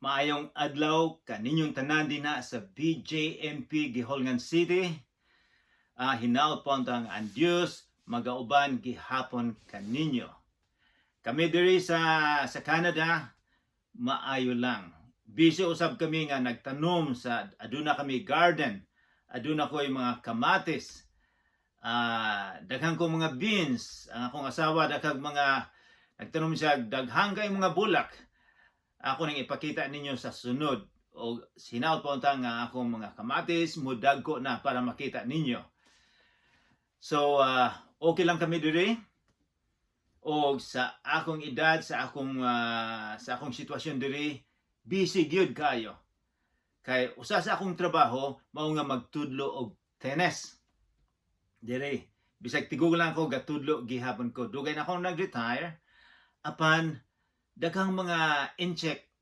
Maayong adlaw kaninyong tanan dinha sa BJMP Guihulngan City. Hinaot po ang ang Dios magauban gihapon kaninyo. Kami diri sa Canada, maayo lang. Busy usab kami nga nagtanom sa aduna kami garden. Aduna ko'y mga kamatis. Daghan ko mga beans. Ang akong asawa, daghang mga nagtanom siya, daghang kay mga bulak. Ako nang ipakita ninyo sa sunod o hinaot po unta nga akong mga kamatis mudagko na para makita ninyo. So okay lang kami diri og sa akong edad, sa akong sitwasyon diri, busy gyud kayo. Kay usa sa akong trabaho mao nga magtudlo og tennis. Diri bisag tigulang ko, gatudlo gihapon ko. Dugay na akong nag-retire, apan daghang mga incheck,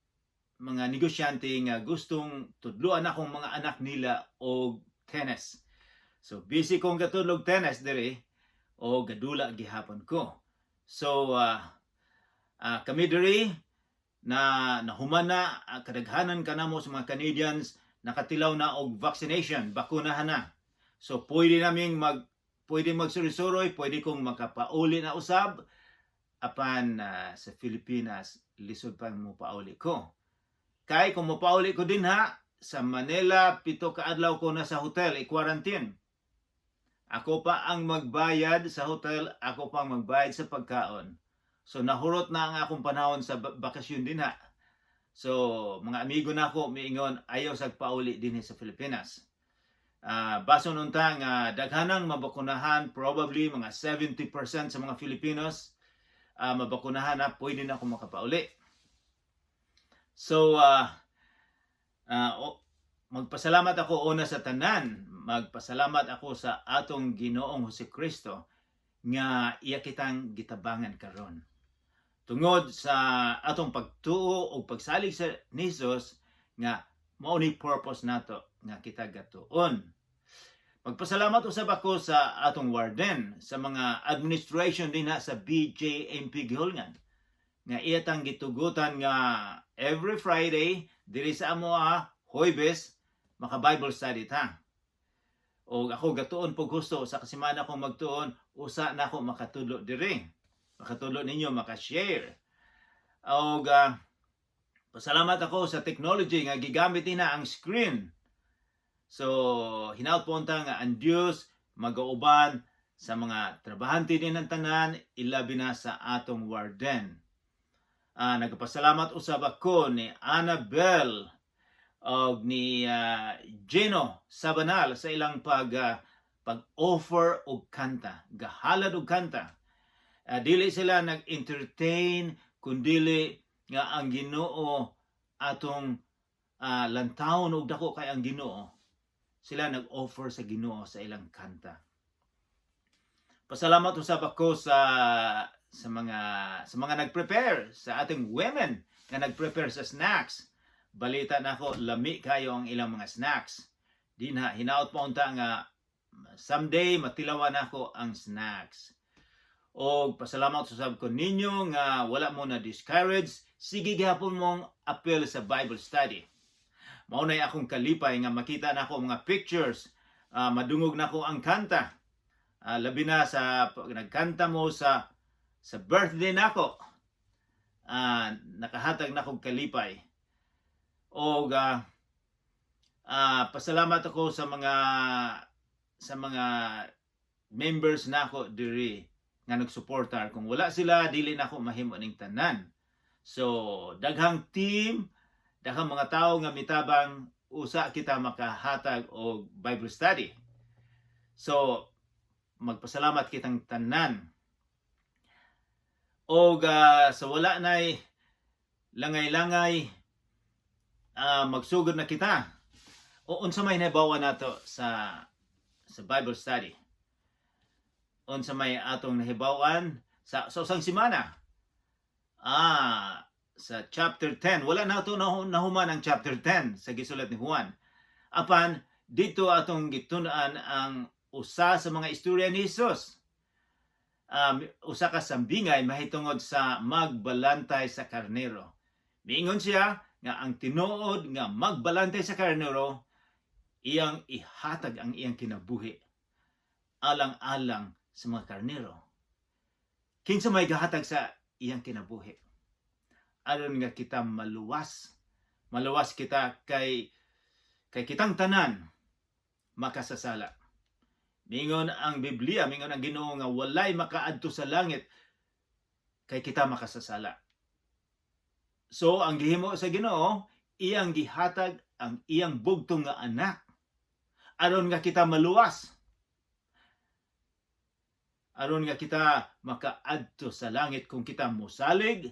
mga negosyante nga gustong tudluan akong mga anak nila og tennis. So busy kong gatudlog tennis diri o gadula gihapon ko. So kami diri na nahuman na, kadaghanan kanamo sa mga Canadians nakatilaw na og vaccination, bakunahan na. So pwede magsuroy-suroy, pwede kong makapauli na usab, apan sa Pilipinas lisod pa mo pauli ko. Kay kung mopauli ko dinha sa Manila, 7 ka adlaw ko na sa hotel i-quarantine. Ako pa ang magbayad sa hotel, ako pa ang magbayad sa pagkaon. So nahurot na ang akong panahon sa bakasyon dinha. So mga amigo nako miingon ayaw sag pauli dinhi sa Pilipinas. Bason unta nga daghanang mabakunahan, probably mga 70% sa mga Filipinos mabakunahan na, pwede na ako makapauli. So, magpasalamat ako una sa tanan. Magpasalamat ako sa atong Ginoong Hesus Kristo nga iya kitang gitabangan karon. Tungod sa atong pagtuo o pagsalig sa ni Jesus nga mao ni purpose nato nga kita gatuon. Magpasalamat usab ako sa atong warden, sa mga administration dinha sa BJMP Guihulngan nga iya tang gitugutan nga every Friday diri sa amo, Huwebes, maka Bible study ta. O ako gatuon pog husto sa kasimana akong magtuon, usa na ako makatudlo diri. Makatudlo ninyo, maka-share. Og pasalamat ako sa technology nga gigamit na ang screen. So, hinaut po unta nga ang Dios magauban sa mga trabahante din ng tanan, ilabi na sa atong warden. Nagpasalamat usab ako ni Annabel og ni Gino Sabanal sa ilang pag-offer og kanta, gahalad og kanta. Dili sila nag-entertain kundili nga ang Ginoo atong lantawon og dako kay ang Ginoo. Sila nag-offer sa Ginoo sa ilang kanta. Pasalamat usab ako sa mga nag-prepare, sa ating women nga nag-prepare sa snacks. Balita nako, lami kayo ang ilang mga snacks. Dinha hinaot pa unta nga someday matilawan nako ang snacks. Og pasalamat usab ko ninyo nga wala mo na discourage, sige gihapon mong apil sa Bible study. Mao nay akong kalipay nga makita nako mga pictures, madungog nako ang kanta. Labi na sa pag nagkanta mo sa birthday nako. Nakahatag na kog kalipay. Og pasalamat ako sa mga members nako diri nga nagsuportar. Kung wala sila, dili nako mahimo ning tanan. So, daghang team, daghang mga tao nga mitabang usa kita makahatag og Bible study. So, magpasalamat kitang tanan. Og sa wala nay langay-langay, magsugod na kita. O unsa may nahibaw nato sa Bible study? Unsa may atong nahibaw-an sa usang semana? Sa chapter 10. Wala na ito nahuman ang chapter 10 sa gisulat ni Juan. Apan dito atong gitun-an ang usa sa mga istorya ni Jesus. Usa ka sambingay mahitungod sa magbalantay sa karnero. Miingon siya Nga ang tinuod nga magbalantay sa karnero, iyang ihatag ang iyang kinabuhi alang-alang sa mga karnero. Kinsa may gahatag sa iyang kinabuhi aron nga kita maluwas? Maluwas kita kay kitang tanan makasasala. Mingon ang Biblia, mingon ang Ginoo nga walay makaadto sa langit kay kita makasasala. So ang gihimo sa Ginoo, iyang gihatag ang iyang bugtong nga anak aron nga kita maluwas, aron nga kita makaadto sa langit kung kita mosalig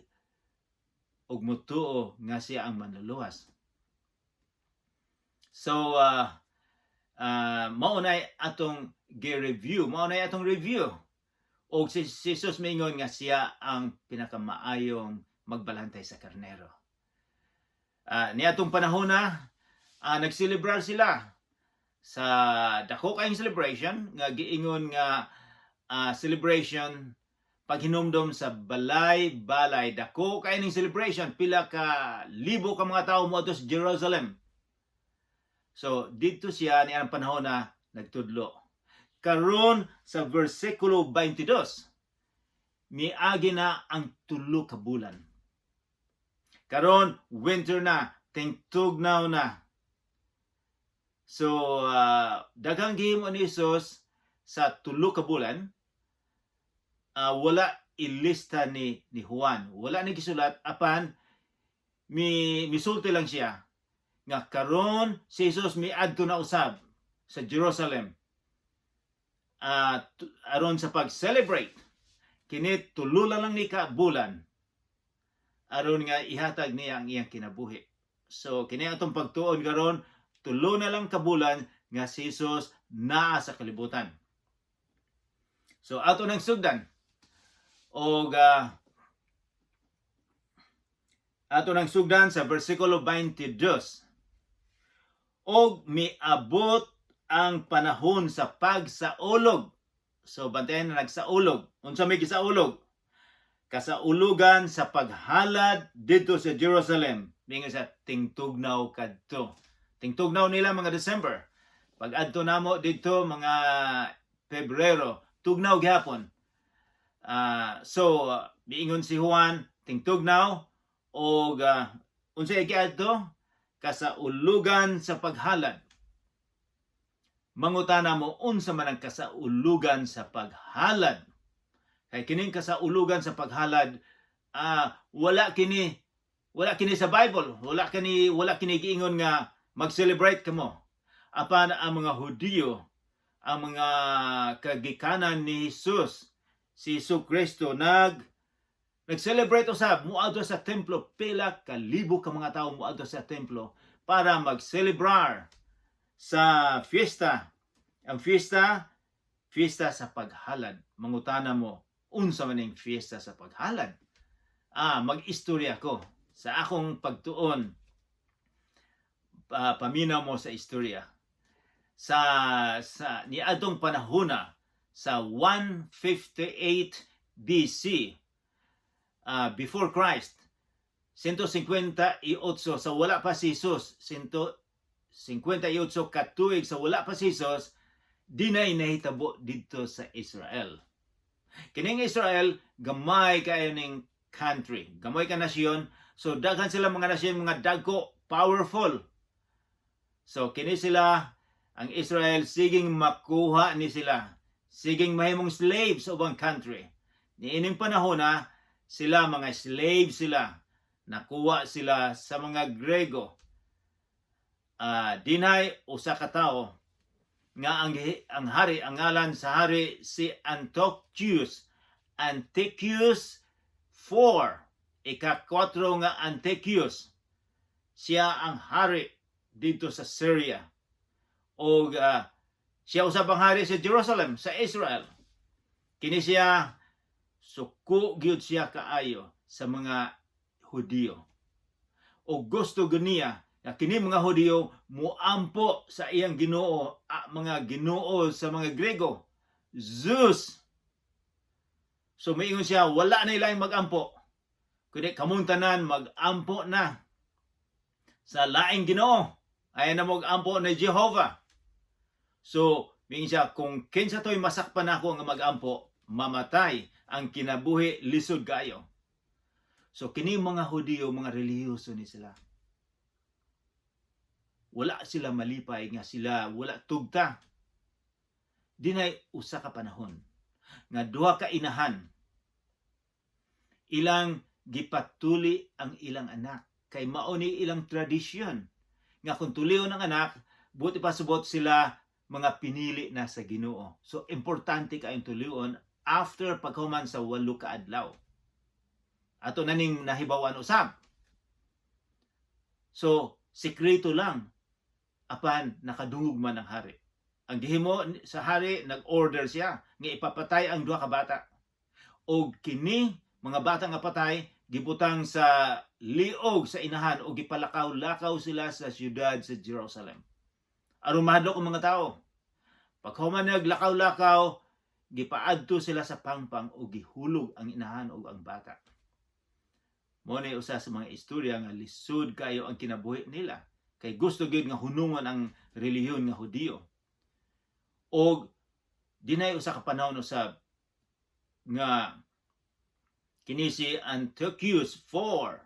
ug mutuo nga siya ang manluluwas. So mao nay atong gi-review, mao nay atong review. Og si Jesus mingon nga siya ang pinakamaayong magbalantay sa karnero. Niadtong panahon na nagselebrar sila sa dako kayong celebration nga giingon nga celebration paghinumdom sa balay-balay. Dako kay ning celebration, pila ka libo ka mga tawo moadto sa Jerusalem. So didto siya ni ang panahon na nagtudlo. Karon sa versikulo 22, miagi na ang 3 ka bulan. Karon winter na, tingtugnaw na. So daghang gihimo ni Jesus sa 3 ka bulan, wala ilista ni Juan. Wala ni gisulat, apan mi misulti lang siya nga karon si Jesus miadto na usab sa Jerusalem aron sa pag-celebrate. Kini tulo lang ni ka bulan aron nga ihatag niya ang iyang kinabuhi. So kini atong pagtuon karon, 3 na lang ka bulan nga si Jesus naa sa kalibutan. So ato nang sugdan og ato nang sugdan sa versikulo 22. Og miabot ang panahon sa pagsaulog. So bantayan na, nagsaulog. Unsa may gisaulog? Kasaulugan sa paghalad didto sa Jerusalem. Mingon sa tingtugnaw kadto. Tingtugnaw nila mga December. Pag adto namo didto mga Pebrero, tugnaw gihapon. So miingon si Juan, tingtugnaw og unsay giadto? Kasaulugan sa paghalad. Mangutana mo, unsa man ang kasaulugan sa paghalad? Kay kining kasaulugan sa paghalad, wala kini sa Bible, wala kini giingon nga mag-celebrate kamo. Apan ang mga Hudiyo, ang mga kagikanan ni Jesus, si Jesu Kristo, nag-celebrate usab, muadto sa templo, pila ka libo ka mga tawo muadto sa templo para mag-celebrar sa fiesta. Ang fiesta, fiesta sa paghalad. Mangutana mo, unsa man ning fiesta sa paghalad? Mag-istorya ko sa akong pagtuon. Paminaw mo sa istorya. Sa niadtong panahona sa 158 BC, before Christ, 158 sa wala pa si Jesus, 158 katuig sa wala pa si Jesus, dinay nahitabo didto sa Israel. Kining Israel, gamay kayo ning country, gamay ka nasyon. So daghan sila mga nasyon, mga dagko, powerful. So kini sila, ang Israel, siging makuha ni sila. Siging mahimong slaves sa ubang country. Niining panahon na sila mga slave sila. Nakuha sila sa mga Grego. Dinay usa ka tawo nga ang hari, ang ngalan sa hari si Antiochus. Antiochus 4. Ika-4 nga Antiochus. Siya ang hari didto sa Syria. O siya usab ang hari sa Jerusalem, sa Israel. Kini siya, suko gyud siya kaayo sa mga Hudiyo. O gusto gyud niya nga kini mga Hudiyo muampo sa iyang Ginoo, mga ginoo sa mga Grego, Zeus. So miingon siya, wala na ilang magampo, kundi kamong tanan magampo na. Sa laing Ginoo. Ayaw na mo ampo ni Jehovah. So, miingon siya, kung kinsa to'y masakpan ako nga magampo, mamatay ang kinabuhi, lisod kayo. So, kini mga Hudiyo, mga relihiyoso ni sila. Wala sila malipay nga sila wala tugta. Dinay usa ka panahon nga duha ka inahan, ilang gipatuli ang ilang anak kay mao ni ilang tradisyon nga kung tulion ang anak, buot ipasubot sila mga pinili na sa Ginoo. So importante kayong tulion after paghuman sa 8 ka adlaw. Ato na ning nahibawan usab. So sekreto lang, apan nakadungog man ang hari. Ang gihimo sa hari, nag-order siya nga ipapatay ang duha ka bata. Og kini mga bata nga patay, gibutang sa liog sa inahan o gipalakaw-lakaw sila sa siyudad sa Jerusalem aron mahadlok ang mga tao. Paghuman naglakaw-lakaw, gipaadto sila sa pangpang o gihulog ang inahan o ang bata. Mao ni usa sa mga istorya nga lisod kayo ang kinabuhi nila kay gusto gyud nga hunungon ang relihiyon nga Hudiyo. Og dinay usa ka panahon usab nga kini si Antiochus IV,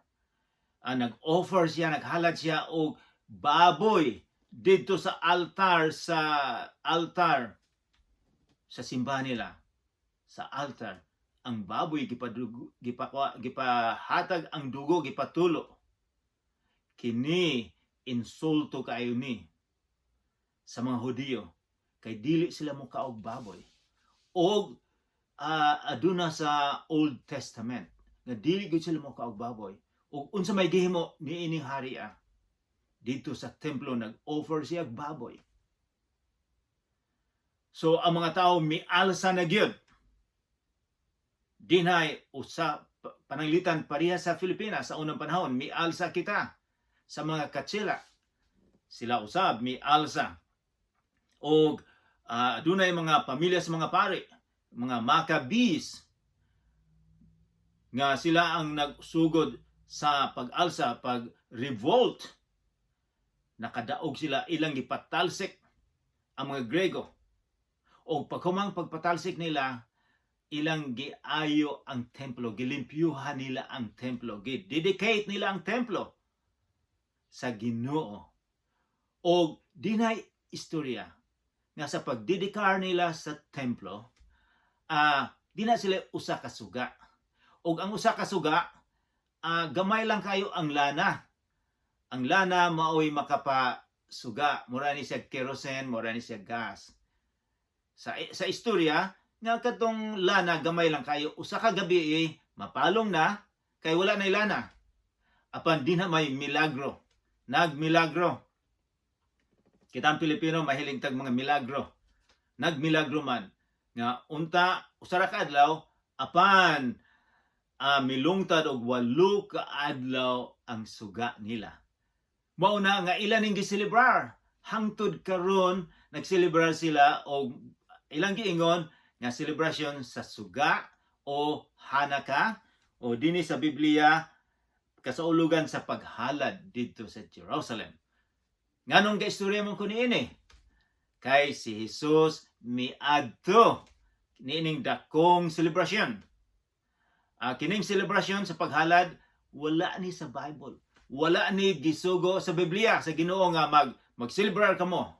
ang nag-offer siya, naghalad siya og baboy didto sa altar sa simbahan nila. Sa altar ang baboy gipadugo, gipahatag ang dugo, gipatulo. Kini insulto kaayo ni sa mga Hudiyo kay dili sila mokaog baboy og aduna sa Old Testament nga dili gyud sila mokaog baboy. Ug unsa may gihimo niining hari didto sa templo, nag-offer siya og baboy. So ang mga tao mialsa na gyud. Dinay usa pananglitan pareha sa Pilipinas sa unang panahon, mialsa kita sa mga katsila. Sila usab mialsa. Og adunay mga pamilya sa mga pari, mga Maccabees, nga sila ang nagsugod sa pag-alsa, pag-revolt. Nakadaog sila, ilang gipatalsik ang mga Grego. O pagkumang pagpatalsik nila, ilang giayo ang templo, gilimpyuhan nila ang templo, gidedicate nila ang templo sa Ginoo. O dinay istorya nga sa pagdedikar nila sa templo, di na sila usa ka suga. Og ang usa ka suga, gamay lang kayo ang lana. Ang lana maoy makapasuga. Mura ni siya kerosene, mura ni siya gas. Sa istorya, nga katong lana gamay lang kayo, usa ka gabi eh, mapalong na kay wala na lana. Apan di na may milagro. Nagmilagro. Kitang Pilipino mahilig tag mga milagro. Nagmilagro man nga unta usa ra ka adlaw, apan milungtad og 8 ka adlaw ang suga nila. Mao na nga ila ning giselebrar hangtod karon. Nagselebrar sila og ilang giingon nga selebrasyon sa suga o Hanaka o dinhi sa Biblia kasaulugan sa paghalad didto sa Jerusalem. Nganong gaistorya mo ko niini? Kay si Jesus miadto niining dakong selebrasyon. Kining selebrasyon sa paghalad, wala ni sa Bible. Wala ni gisugo sa Biblia sa Ginoo nga mag-celebrar kamo.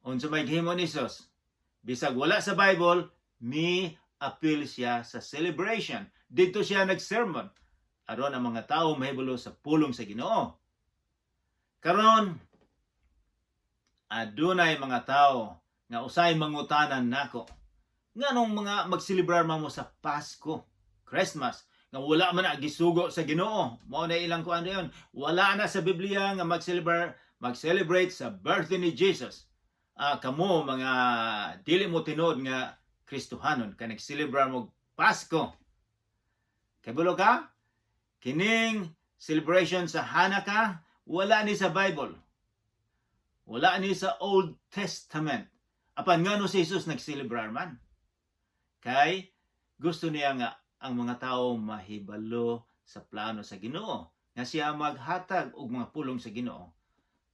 Unsa may gihimo ni Jesus? Bisag wala sa Bible, mi appeal siya sa celebration. Didto siya nagsermon aron ang mga tao mahibalo sa pulong sa Ginoo. Karon adunay mga tao nga usay mangutanan nako, nganong mga magselebrar man mo sa Pasko, Christmas, nga wala man na gisugo sa Ginoo? Mao na ilang kuan diyon. Wala na sa Biblia nga mag-celebrate sa birthday ni Jesus. Kamo mga dili mo tinuod nga Kristohanon kay nagselebrar mo Pasko. Kabalo ka? Kining celebration sa Hanukkah, wala ni sa Bible. Wala ni sa Old Testament. Apan ngano si Jesus nagselebrar man? Kay gusto niya nga ang mga tao mahibalo sa plano sa Ginoo. Nga siya maghatag og mga pulong sa Ginoo.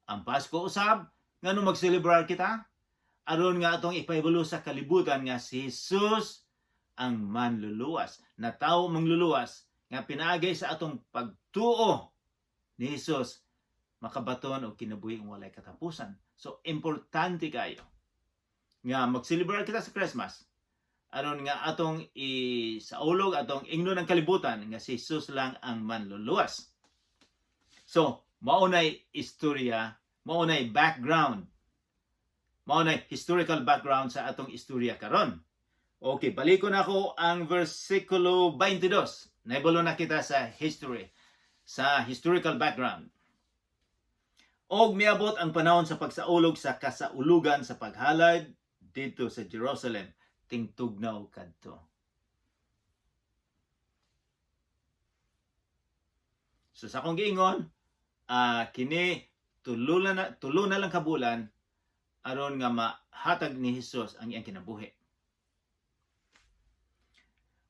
Ang Pasko usab, ngano magselebrar kita? Aron nga atong ipahibalo sa kalibutan nga si Jesus ang manluluwas, na tao mangluluwas nga pinaagi sa atong pagtuo ni Jesus makabaton og kinabuhi nga walay katapusan. So importante kayo nga magselebrar kita sa Christmas aron nga atong isaulog, atong ingnon ang kalibutan nga si Jesus lang ang manluluwas. So, mao nay istorya, mao nay background. Mao nay historical background sa atong istorya karon. Okay, balikon ako ang versikulo 22. Naibalo na kita sa history, sa historical background. Og miabot ang panahon sa pagsaulog sa kasaulugan sa paghalad didto sa Jerusalem, tingtugnaw kadto. So sa akong giingon, kini tulo na lang kabulan aron nga mahatag ni Hesus ang iyang kinabuhi.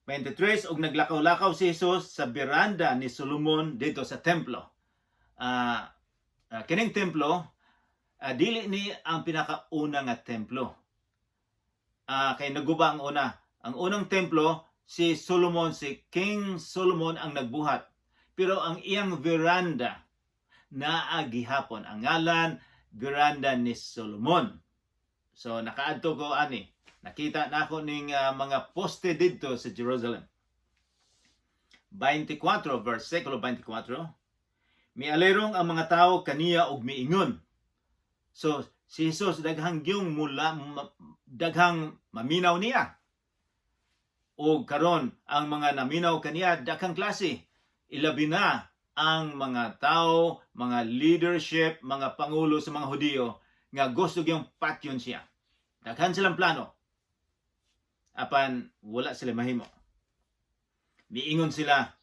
23, og naglakaw-lakaw si Jesus sa veranda ni Solomon didto sa templo. Kining templo dili ni ang pinakauna nga templo. Kay naguba ang una. Ang unang templo si Solomon, si King Solomon ang nagbuhat. Pero ang iyang veranda naa gihapon. Ang ngalan, veranda ni Solomon. So nakaadto ko ani. Nakita na ako ning mga poste didto sa Jerusalem. 24, versikulo 24. Mialirong ang mga tao kaniya og miingon. So si Jesus daghang gyung mula daghang maminaw niya. O karon ang mga naminaw kaniya daghang klase. Ilabi na ang mga tao, mga leadership, mga pangulo sa mga Hudiyo nga gusto gyung patyon siya. Daghan silang plano. Apan wala sila mahimo. Miingon sila,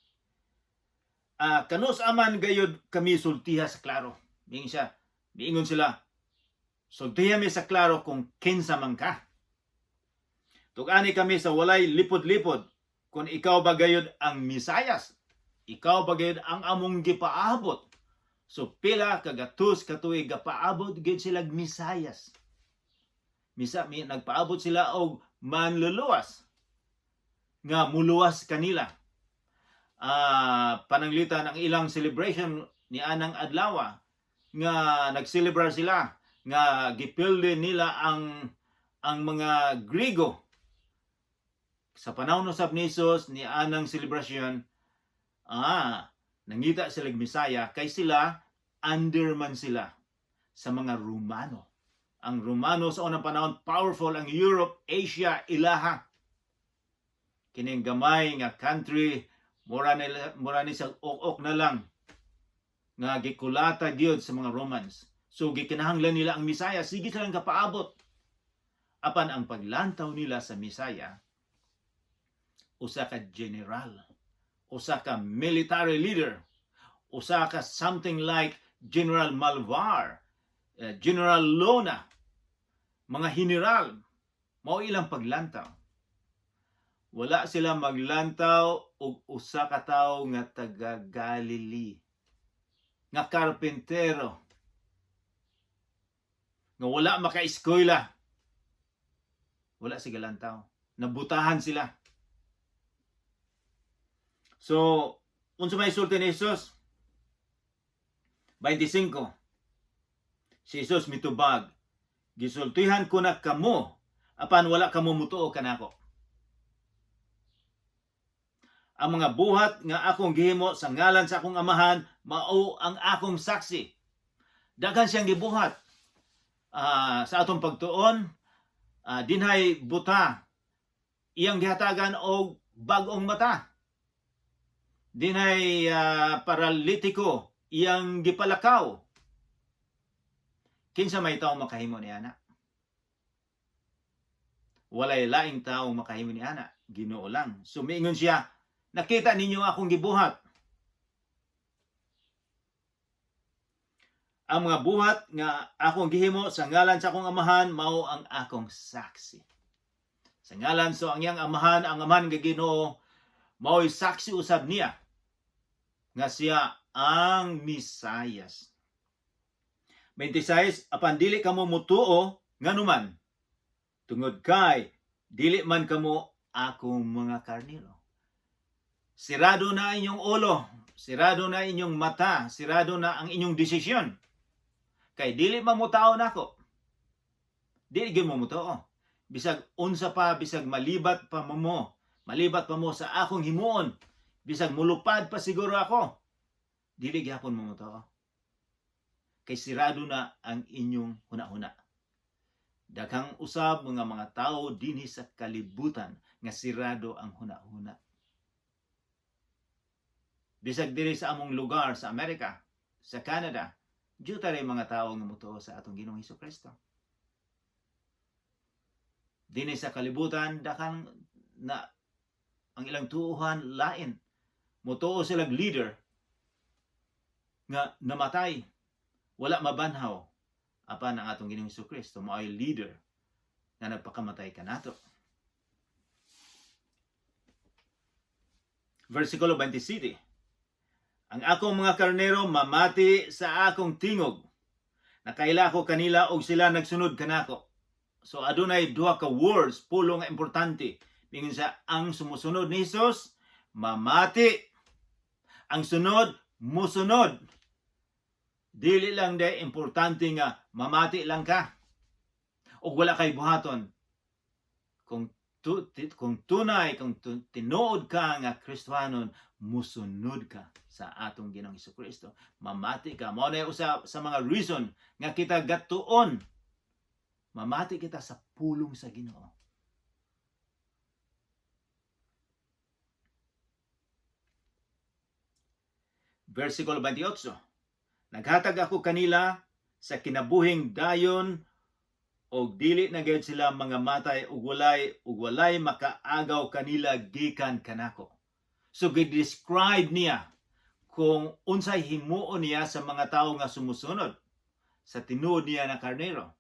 "Kanus aman gayud kami sultiha sa klaro?" Miingon siya, miingon sila, "Sultiha mi sa klaro kung kinsa man ka. Tug-ani kami sa walay lipod-lipod kung ikaw ba gayud ang Misayas. Ikaw ba gayud ang among gipaabot?" So pila kagatos katuig gapaabot gyud sila Misayas. Misa mi nagpaabot sila og manluluwas nga muluwas kanila. Pananglitan ang ilang celebration ni anang adlaw nga nag-celebrar sila nga gipildi nila ang mga Grigo sa panahon usab ni Jesus ni anang selebrasyon, nangita sila Misaya kay sila under man sila sa mga Romano. Ang Romano sa unang panahon, powerful ang Europe, Asia, ilaha. Kining gamay nga country, mura ni sa ok-ok na lang nga gikulata gyud sa mga Romans. So gikinahanglan nila ang Misaya, sige silang kapaabot. Apan ang paglantaw nila sa Misaya, usa ka general, usa ka military leader, usa ka something like General Malvar, General Lona, mga general, mao ilang paglantaw. Wala sila maglantaw og usa ka tawo nga taga Galilee, nga karpintero, nga wala maka-eskwela. Wala sila lantaw. Nabutahan sila. So, unsa may sulti ni Jesus? 25. Si Jesus mitubag, "Gisultihan ko na kamo, apan wala kamo mutuo kanako. Ang mga buhat nga akong gihimo sa ngalan sa akong Amahan, mao ang akong saksi." Daghan siyang gibuhat. Sa atong pagtuon, dinhay buta, iyang gihatagan og bag-ong mata. Dinhay paralitiko, iyang gipalakaw. Kinsa may tao makahimo ni ana? Walay laing tao makahimo ni ana, Ginoo lang. So miingon siya, "Nakita ninyo akong gibuhat. Ang mga buhat nga akong gihimo sa ngalan sa akong Amahan, mao ang akong saksi." Sa ngalan, so ang iyang Amahan, ang Amahan nga Ginoo, mao'y saksi usab niya nga siya ang Misayas. 26, apan dili kamo mutuo nganuman tungod kay dili man kamo akong mga karnero. Sirado na inyong ulo, sirado na inyong mata, sirado na ang inyong desisyon. Kay dili man mo tao nako. Dili gyud mo mutuo. Bisag unsa pa, bisag malibat pa mo, malibat pa mo sa akong himuon, bisag mulupad pa siguro ako, dili gyapon mo mutuo. Kay sirado na ang inyong hunahuna. Daghang usab mga tao dinhi sa kalibutan nga sirado ang hunahuna. Bisag diri sa among lugar sa Amerika, sa Canada, dyuta ray mga tao nga mutuo sa atong Ginoong Hesus Kristo. Dinhi sa kalibutan, daghang na ang ilang tuuhan lain. Mutuo silang leader nga namatay, wala mabanhaw. Apan ang atong Ginoong Kristo mao'y leader nga nagpakamatay kanato. Versikulo 27. Ang akong mga karnero mamati sa akong tingog. Nakaila ko kanila og sila nagsunod kanako. So adunay duha ka words, pulo nga importante. Mingon siya, ang sumusunod ni Jesus, mamati. Ang sunod, musunod. Dili lang de importante nga mamati lang ka. Og wala kay buhaton. Kung tunay, kung tinuod ka nga Kristohanon, musunod ka sa atong Ginoong Kristo. Mamati ka. Mao na usa sa mga reason nga kita gatuon. Mamati kita sa pulong sa Ginoo. Versikulo 28. Naghatag ako kanila sa kinabuhing dayon og dili na gayud sila mga matay ug walay makaagaw kanila gikan kanako. So gi-describe niya kung unsay himuon niya sa mga tawo nga sumusunod sa tinuod niya na karnero.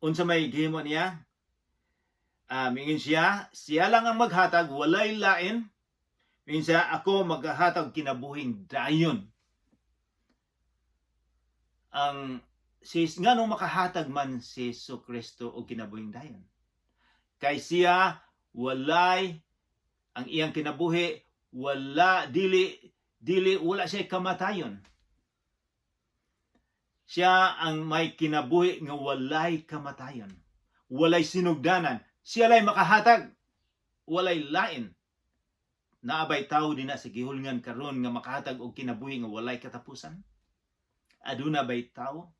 Unsa may gihimo niya? Mingon siya, siya lang ang maghatag, walay lain. Mingon siya, ako maghahatag kinabuhing dayon. Ang si nganong makahatag man si Jesu Kristo og kinabuhing dayon? Kay siya walay ang iyang kinabuhi, wala dili dili wala siya kamatayon. Siya ang may kinabuhi nga walay kamatayon. Walay sinugdanan. Siya lay makahatag. Walay lain. Naabay tao din na sa gihulngan karon nga makahatag og kinabuhi nga walay katapusan? Aduna bay tao?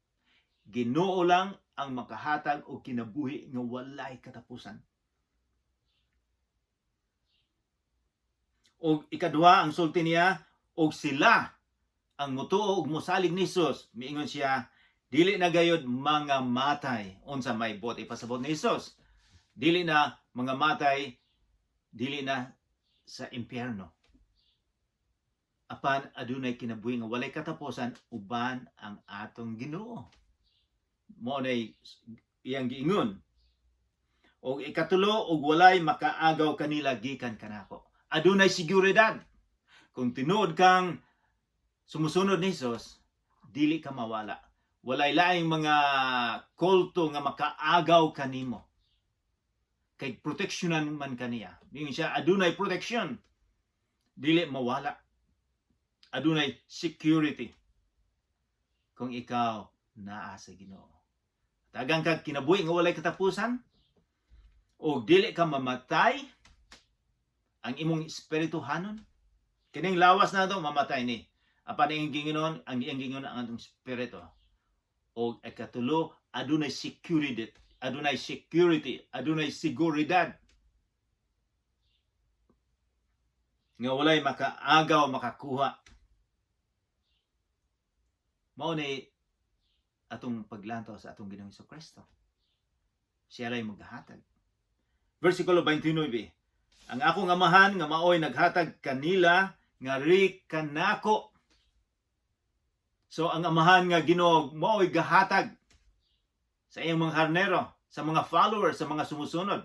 Ginoo lang ang makahatag og kinabuhi nga walay katapusan. Og ikaduha ang sulti niya, og sila ang mutuo og mosalig ni Jesus, miingon siya, dili na gayod mga matay. Unsa may buot ipasabot ni Jesus? Dili na mga matay, dili na sa impyerno. Apan adunay kinabuhi nga walay katapusan uban ang atong Ginoo. Mao nay iyang giingon. Og ikatulo, og walay makaagaw kanila gikan kanako. Adunay seguridad. Kung tinuod kang sumusunod ni Jesus, dili ka mawala. Walay laing mga kulto nga makaagaw kanimo. Kay proteksyonan man kaniya. Mingon siya, adunay protection. Dili mawala. Adunay security. Kung ikaw naa sa Ginoo. Tagang kag kinabuhi nga walay katapusan, o dili ka mamatay, ang imong espirituhanon, kining lawas na to mamatay ni. Apan ang gingon, ang iyang gingon ang atong espiritu. O ikatulo, adunay security, adunay security, adunay seguridad nga walay makaagaw makakuha. Mao ni atong paglantaw sa atong Ginoong Kristo. Siya lay maghahatag. Versikulo 29. Ang akong amahan nga maoy naghatag kanila nga ri kanako. So ang amahan nga Ginoo maoy gahatag sa iyang mga karnero, sa mga followers, sa mga sumusunod.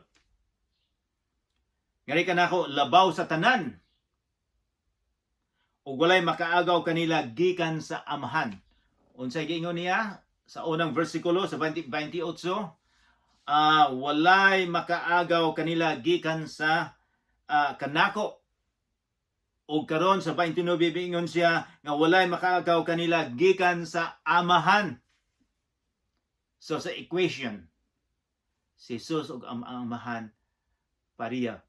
Nga ri kanako labaw sa tanan. Ug walay makaagaw kanila gikan sa Amahan. Unsay giingon niya sa unang versikulo sa 20, 28? Walay makaagaw kanila gikan sa kanako. Ug karon sa 29, miingon siya nga walay makaagaw kanila gikan sa Amahan. So sa equation, si Jesus ug ang Amahan pareha.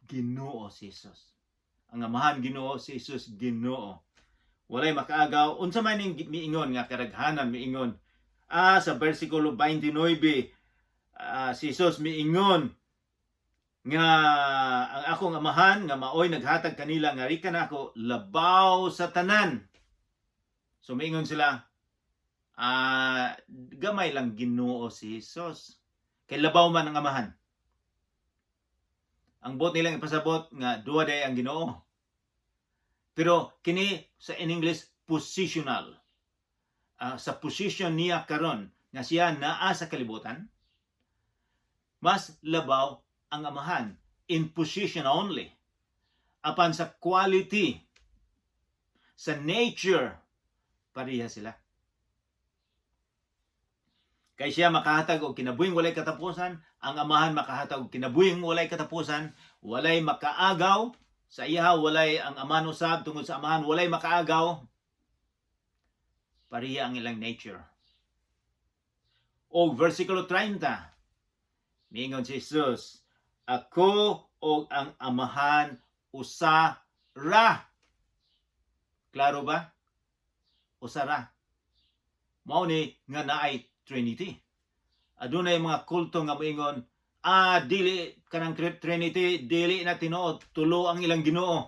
Ginoo si Jesus. Ang Amahan Ginoo, si Jesus Ginoo. Walay makaagaw. Unsa man ning miingon nga karaghanan miingon? Sa versikulo 29, si Jesus miingon nga ang akong Amahan nga maoy naghatag kanila nga rikan ako labaw sa tanan. So miingon sila, gamay lang Ginoo si Jesus. Kay labaw man ang Amahan. Ang buot nilang ipasabot nga duha diay ang Ginoo. Pero kini sa in English, positional. Sa position niya karon nga siya naa sa kalibutan, mas labaw ang Amahan in position only. Apan sa quality, sa nature, pareha sila. Kay siya makahatag og kinabuhing walay katapusan, ang Amahan makahatag og kinabuhing walay katapusan, walay makaagaw sa iya, walay ang Amahan usab tungod sa Amahan, walay makaagaw. Pareha ang ilang nature. Og versikulo 30, miingon si Jesus, "Ako og ang Amahan usa ra." Klaro ba? Usa ra. Mao ni nga naay Trinity. Adunay mga kulto nga moingon, "Dili kanang Trinity, dili na tinuod, tulo ang ilang Ginoo."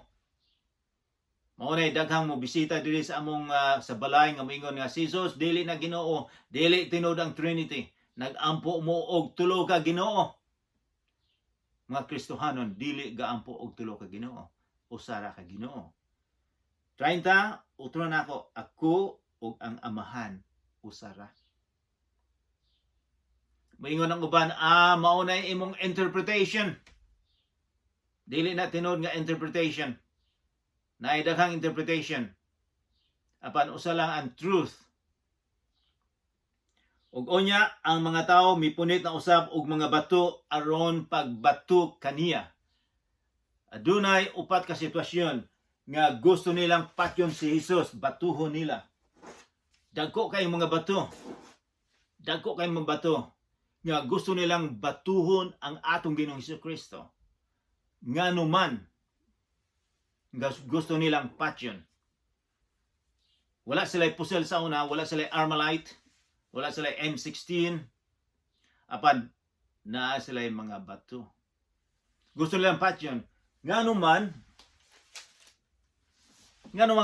Mao na daghang mo bisita diri sa among sa balay nga moingon nga si Jesus dili na Ginoo, dili tinuod ang Trinity. Nagampo mo og tulo ka Ginoo. Mga Kristohanon, dili gaampo og tulo ka Ginoo. Usa ra ka Ginoo. 30, utro nako, ako ug ang Amahan usa ra. Moingon ang uban, "Mao na imong interpretation." Dili na tinuod nga interpretation. Naay daghang interpretation. Apan usa lang ang truth. Ug unya ang mga tao mipunit na usab og mga bato aron pagbato kaniya. Adunay upat ka sitwasyon nga gusto nilang patyon si Jesus, batuhon nila. Dagko kay mga bato. Dagko kay mga bato nga gusto nilang batuhon ang atong Ginoong Hesus Kristo. Ngano man gusto nilang patyon? Wala sila pusil sa una, wala sila Armalite, wala sila M16. Apan naa sila mga bato. Gusto nilang patyon. Ngano man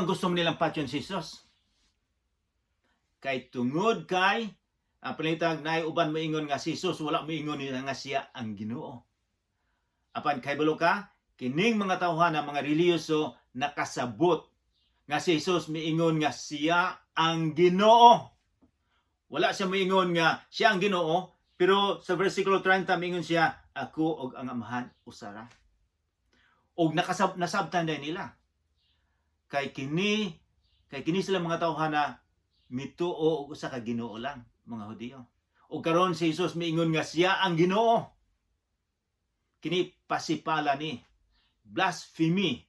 gusto nilang patyon si Jesus? Kay tungod kay ang panalitag naay uban moingon nga si Jesus wala moingon nila nga siya ang Ginoo. Apan kabalo ka, kining mga tawhan, mga relihiyoso, nakasabot nga si Jesus miingon nga siya ang Ginoo. Wala siya miingon nga siya ang Ginoo, pero sa versikulo 30 miingon siya, "Ako ug ang Amahan usa ra." Og nasabtan din nila. Kay kini sila mga tawhana mituo og usa ka Ginoo lang, mga Hudiyo. Ug karon si Jesus miingon nga siya ang Ginoo. Kini pasipala ni blasphemy.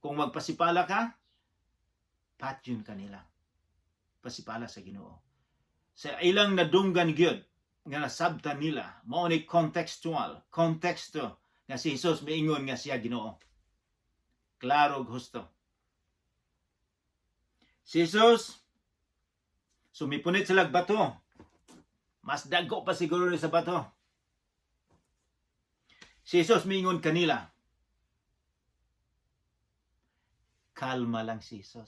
Kung magpasipala ka, patyon kanila. Pasipala sa Ginoo. Sa ilang nadunggan gyud nga nasabtan nila, mao ni contextual, konteksto nga si Jesus miingon nga siya Ginoo. Klaro ug husto. Si Jesus, mipunit sila bato. Mas dagko pa siguro ni sa bato. Si Jesus miingon kanila. Kalma lang si Jesus.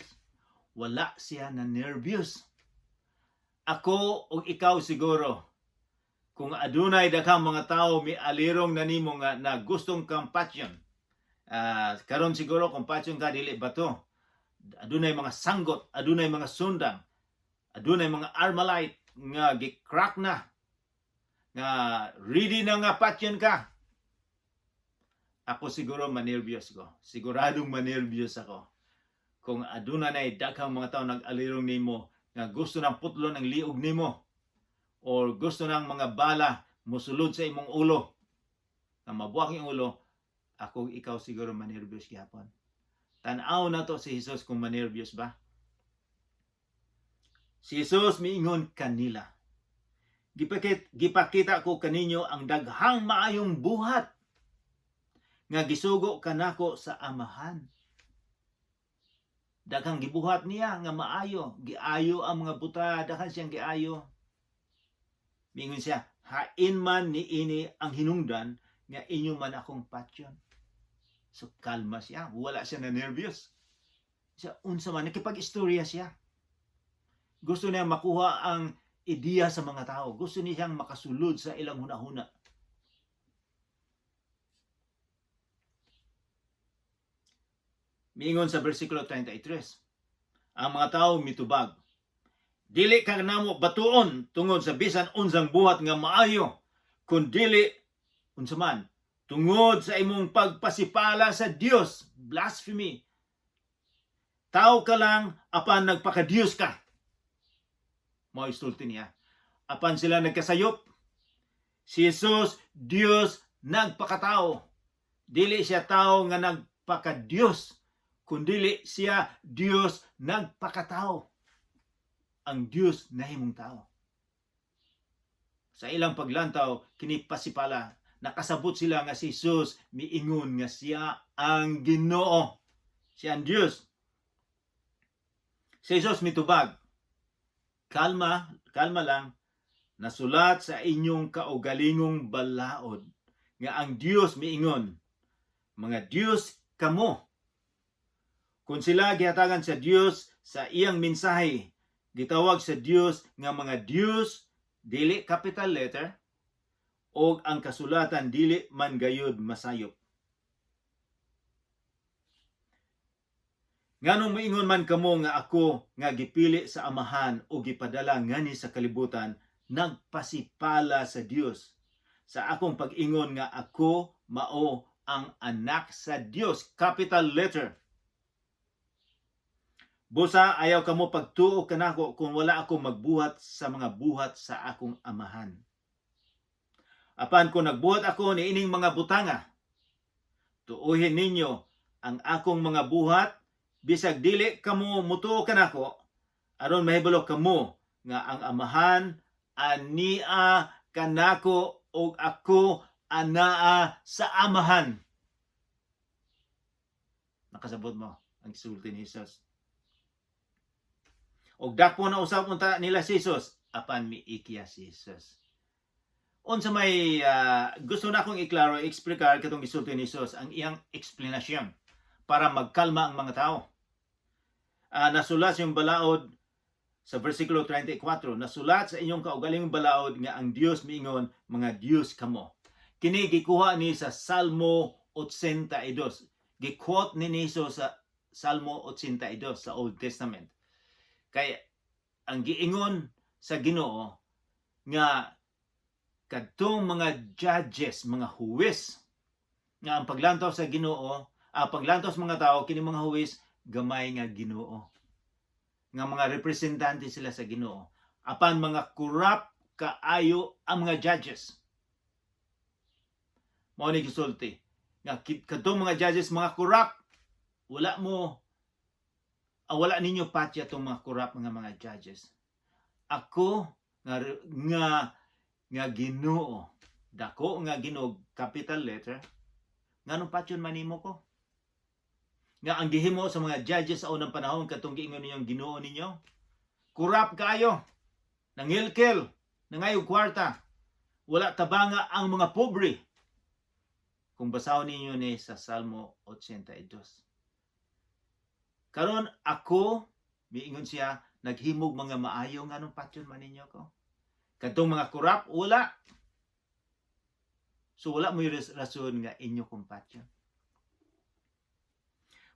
Wala siya na nervous. Ako o ikaw siguro, kung adunay daghang mga tao mialirong na nimo nga na gustong kang patyon. Karon siguro kung patyon ka, dili bato. Adunay mga sanggot, adunay mga sundang, adunay mga Armalite nga gi-crack na nga ready na nga patyon ka. Ako siguro manervyos ko. Siguradong manervyos ako. Kung aduna nay daghang mga tao nag-alirong nimo nga gusto nang putlon ang liog nimo or gusto nang mga bala mosulod sa imong ulo, nga mabuak imong ulo, ako ikaw siguro manerbyos gihapon. Tan-aw nato si Jesus kung manerbyos ba. Si Jesus miingon kanila, "Gipakita ko kaninyo ang daghang maayong buhat nga gisugo kanako sa Amahan." Daghang gibuhat niya nga maayo, giayo ang mga buta, daghan siyang giayo. Miingon siya, "Hain man niini ang hinungdan nga inyo man akong patyon." So kalma siya, wala siya na nervyos. Siya unsa man nakipag-istorya siya. Gusto niya makuha ang ideya sa mga tao. Gusto niya siyang makasulod sa ilang hunahuna. Miingon sa versikulo 33, ang mga tao mitubag, "Dili ka namo batuon tungod sa bisan unsang buhat nga maayo, kun dili unsa man tungod sa imong pagpasipala sa Dios," blasphemy. "Tao ka lang apan nagpakadiyos ka." Mao isulti niya. Apan sila nagkasayop. Si Jesus, Dios nagpakatao. Dili siya tao nga nagpakadiyos, kundili siya Dios nagpakatao. Ang Dios nahimong tao. Sa ilang paglantaw, kini pasipala, nakasabot sila nga si Jesus miingon nga siya ang Ginoo. Siya ang Dios. Si Jesus mitubag, "Kalma, kalma lang, nasulat sa inyong kaugalingong balaod nga ang Dios miingon, 'Mga Dios kamo.' Kung sila gihatagan sa Dios sa iyang mensahe, gitawag sa Dios nga mga Dios, dili capital letter, og ang kasulatan dili man gayud masayop. Nganong moingon man kamo nga ako nga gipili sa Amahan o gipadala ngani sa kalibutan nagpasipala sa Dios sa akong pag-ingon nga ako mao ang Anak sa Dios," capital letter. "Busa ayaw kamo pagtuo kanako kung wala ako magbuhat sa mga buhat sa akong Amahan. Apan kung nagbuhat ako niining mga butanga, tuuhin ninyo ang akong mga buhat bisag dili kamo mutuo kanako, aron mahibalo kamo nga ang Amahan ania kanako ug ako anaa sa Amahan." Nakasabot mo ang sulti ni Jesus. Og dakpo na usab unta nila si Jesus, apan miikya si Jesus. Unsa may gusto na akong iklaro, eksplikar katong gisulti ni Jesus, ang iyang eksplanasyon para magkalma ang mga tao. Nasulat sa iyong balaod sa versikulo 34, "Nasulat sa inyong kaugalingong balaod nga ang Dios miingon, 'Mga Dios kamo.'" Kini gikuha ni sa Salmo 82. Gi-quote ni Jesus sa Salmo 82 sa Old Testament. Kay ang giingon sa Ginoo nga kadtong mga judges, mga huwes, nga ang paglantaw sa Ginoo, ang paglantaw sa mga tao, kini mga huwes gamay nga Ginoo. Nga mga representante sila sa Ginoo. Apan mga corrupt kaayo ang mga judges. Mao ni gisulti nga kadtong mga judges mga corrupt, wala mo wala ninyo patya tong mga corrupt mga judges. Ako nga Ginoo, dako nga Ginoo, capital letter, nganong patyon man nimo ko? Nga ang gihimo sa mga judges sa unang panahon katong giingon ninyong Ginoo ninyo, corrupt kayo, nangilkil, nangayog kwarta, wala tabanga ang mga pobre. Kung basahon ninyo ni sa Salmo 82. Karon ako, miingon siya, naghimog mga maayo, nganong patyon man ninyo ko? Kadtong mga corrupt, wala. So wala mo'y rason nga inyo kong patyon.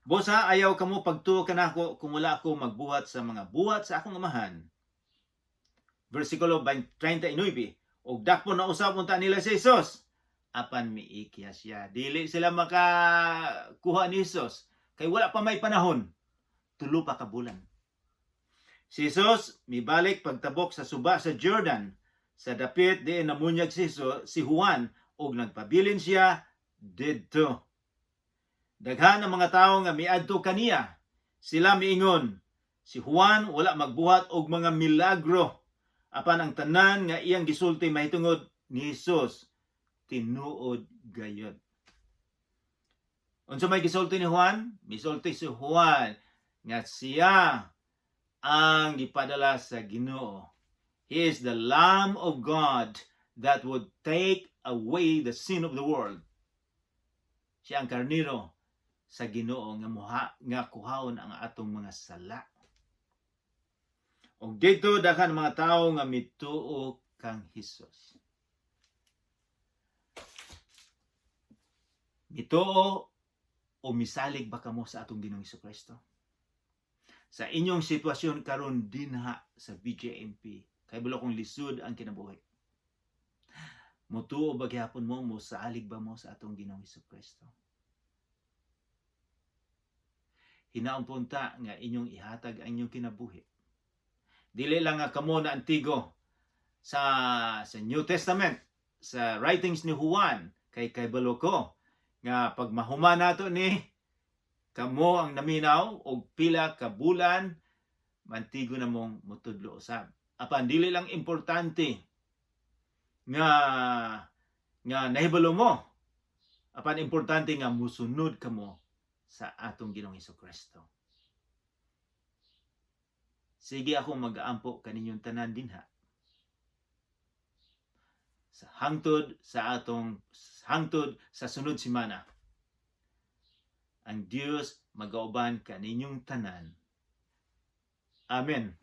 Busa ayaw kamo pagtuo kanako kung wala ako magbuhat sa mga buhat sa akong Amahan. Versikulo 39. Og dakpo na usab unta nila si Jesus. Apan miikya siya. Dili sila makakuha ni Jesus. Kay wala pa may panahon. 3 pa ka bulan. Si Jesus mibalik pagtabok sa suba sa Jordan sa dapit diin namunyag si Jesus, si Juan, ug nagpabilin siya didto. Daghan ang mga tawo nga miadto kaniya. Sila miingon, "Si Juan wala magbuhat og mga milagro. Apan ang tanan nga iyang gisulti mahitungod ni Jesus tinuod gayod." Unsa may gisulti ni Juan? Misulti si Juan nga siya ang gipadala sa Ginoo. He is the Lamb of God that would take away the sin of the world. Siya ang karniro sa Ginoo nga muha nga kuhaon ang atong mga sala. Og dito daghan mga tawo nga mituo kang Hesus. Mituo o misalig ba kamo sa atong Ginoong Kristo? Sa inyong sitwasyon karon dinha sa BJMP, kay kabalo kong lisod ang kinabuhi. Mutuo ba gihapon mo, mosalig ba mo sa atong Ginoong Kristo? Hinaon punta nga inyong ihatag ang inyong kinabuhi. Dili lang nga kamo na antigo sa New Testament, sa writings ni Juan, kay kabalo ko nga pag mahuman nato ni, kamo ang naminaw og pila ka bulan mantigo na mong mutudlo usab. Apan dili lang importante nga nahibalo mo. Apan importante nga musunod kamo sa atong Ginoong Kristo. Sige ako mag-aampo kaninyong tanan dinha. Sa hangtod sa atong hangtod sa sunod semana. Ang Dios magauban kaninyong tanan. Amen.